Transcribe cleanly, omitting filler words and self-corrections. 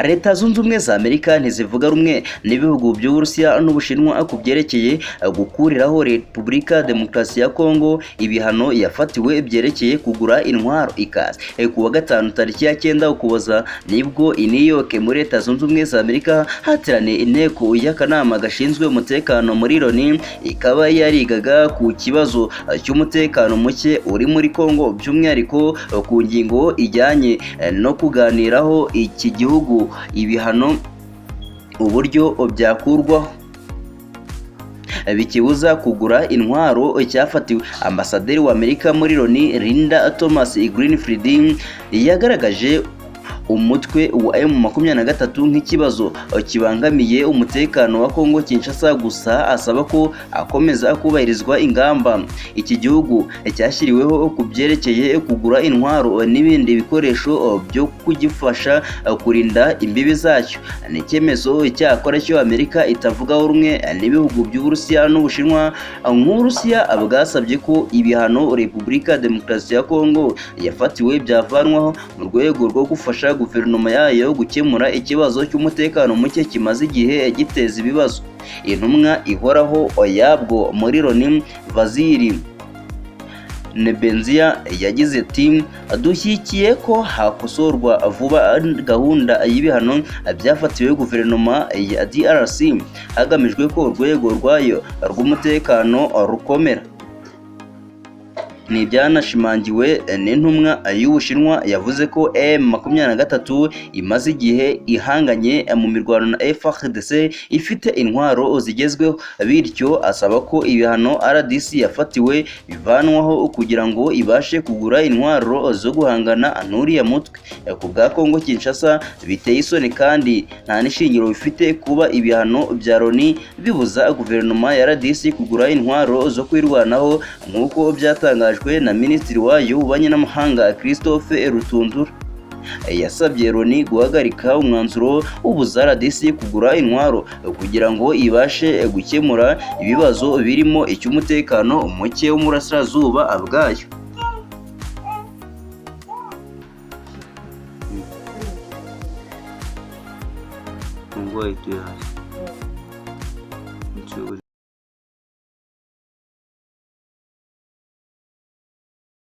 Leta Zunze Ubumwe za Amerika ntizivuga rumwe n'ibihugu by'Uburusiya n'Ubushinwa ku byerekeye gukuriraho Repubulika Demokarasi ya Kongo ibihano yafatiwe byerekeye kugura intwaro ikaze. Ku wa gatanu tariki ya 9 Ukuboza nibwo i New York muri Leta Zunze Ubumwe za Amerika hateraniye inteko y'akanama gashinzwe umutekano muri Loni, ikaba yarigaga ku kibazo cy'umutekano muke uri muri Kongo, by'umwihariko ku ngingo ijyanye no kuganiraho iki gihugu ibihano uburyo byakurwaho bikibuza kugura intwaro cyafatiwe. Ambasaderi wa Amerika muri Loni Linda Thomas Greenfield yagaragaje umutwe wa M23 nk'ikibazo kibangamiye umutekano wa Kongo Kinshasa, gusa asaba ko akomeza kubahirizwa ingamba iki gihugu cyashyiriweho ku byerekeye kugura intwaro n'ibindi bikoresho byo kugifasha kurinda imbibi zacyo. Ni icyemezo cyakora cyo Amerika itavugaho rumwe n'ibihugu by'Uburusiya n'Ubushinwa. Nk'Uburusiya bwasabye ko ibihano Repubulika Demokarasi ya Kongo yafatiwe byavanwaho mu rwego rwo gufasha guverinoma yayo gukemura ikibazo cy'umutekano muke kimaze igihe giteza ibibazo. Intumwa ihoraho yabwo muri Loni Vaziri Nebenzia yagize ati: "Dushyigikiye ko hakosorwa vuba gahunda y'ibihano byafatiwe guverinoma ya DRC hagamijwe ko urwego rwayo rw'umutekano rukomera." Ni ibyanashimangiwe n'intumwa y'Ubushinwa yavuze ko M23 imaze igihe ihanganye mu mirwano na FARDC ifite intwaro zigezweho, bityo asaba ko ibihano RDC yafatiwe bivanwaho kugira ngo ibashe kugura intwaro zo guhangana n'uriya mutwe. Ku bwa Kongo Kinshasa biteye isoni kandi nta n'ishingiro bifite kuba ibihano bya Loni bibuza guverinoma ya RDC kugura intwaro zo kwirwanaho, nk'uko byatangajwe na Minisitiri wayo w'Ububanyi n'Amahanga Christophe Rutundura. Yasabye Loni guhagarika umwanzuro ubuza RDC kugura intwaro kugira ngo ibashe gukemura ibibazo birimo icy'umutekano muke wo mu burasirazuba bwayo.